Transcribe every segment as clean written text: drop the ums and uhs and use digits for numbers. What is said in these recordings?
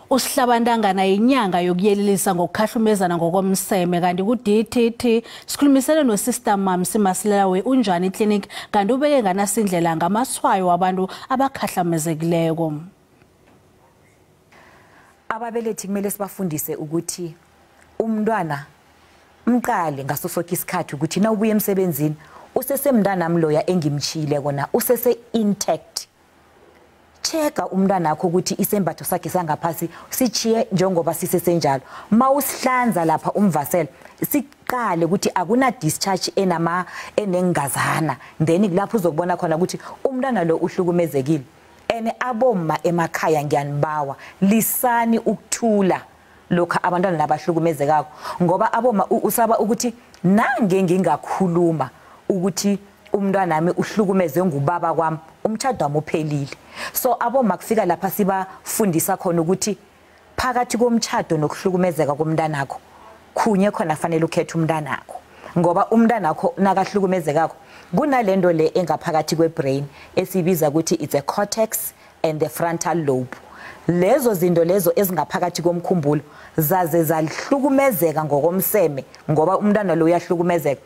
Usihlabantangana yinyanga yokuyelelisa ngokukhahlumezana ngokomseme, kanti ku-DTT sikhulumisene no-Sister Mamsi Masilela we-Unjani Clinic, kanti ubeke nganasindlela ngamaswayo wabantu abakhahlamezekileko. Ababelethi kumele sibafundise ukuthi umntwana mqale ngaso sonke isikhathi, ukuthi nawubuya emsebenzini usesemntanami loya engimtshiyile kona, usese intact. Checka umntwana wakho ukuthi isembatho sakhe sangaphasi sichiye njengoba sisesenjalo. Mawusihlanza lapha umvasela, siqale ukuthi akuna discharge enama enengazana, then kulapho uzokubona khona ukuthi umntwana lo uhlukumezekile. Ene abomma emakhaya, ngiyanibawa, lisani ukuthula lokho abantwana nabahlukumezekako, ngoba aboma usaba ukuthi nange ngingakhuluma ukuthi umntwana wami uhlukumeze ngubaba kwami, umtshado wami uphelile. So aboma kufika lapha sibafundisa khona ukuthi phakathi komtshado nokuhlukumezeka komntanakho, khunye khona fanele ukhethe umntanakho, ngoba umntanakho nakahlukumezekako kunalento le engaphakathi kwebrain esibiza ukuthi it's a cortex and the frontal lobe. Lezo zinto lezo ezingaphakathi komkhumbulo zaze zahlukumezeka ngokomseme, ngoba umntwana lo uyahlukumezeka,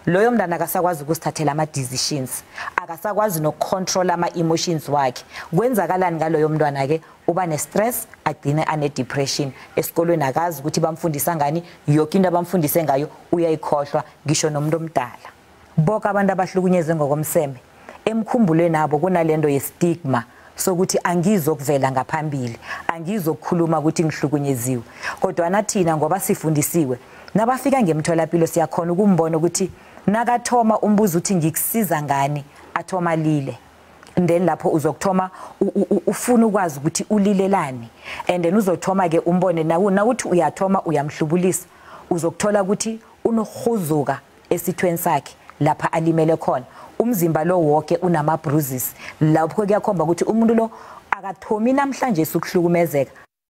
loyo mntana akasakwazi ukusithathela ama-decisions, akasakwazi nokucontrol ama-emotions wakhe. Kwenzakalani ngaloyo mntwana-ke? Uba ne-stress, agcine ane-depression. Esikolweni akazi ukuthi bamfundisa ngani, yoke into abamfundise ngayo uyayikhohlwa, ngisho nomuntu omdala. Bonke abantu abahlukunyezwe ngokomseme, emkhumbulweni abo kunalento ye-stigma sokuthi angizokuvela ngaphambili, angizokukhuluma ukuthi ngihlukunyeziwe. Kodwa nathina ngoba sifundisiwe, nabafika ngemtholapilo siyakhona ukumbona ukuthi nakathoma umbuzo uthi ngikusiza ngani, athoma lile, then lapho uzokuthoma ufuna ukwazi ukuthi ulilelani, and then uzothoma ke umbone nawu nawuthi uyathoma uyamhlubulisa, uzokuthola ukuthi unohuzuka esithweni sakhe lapha alimele khona. Umzimba lo wonke unama bruises, lapho kuyakhomba ukuthi umuntu lo akathomi namhlanje ukuhlukumezeka.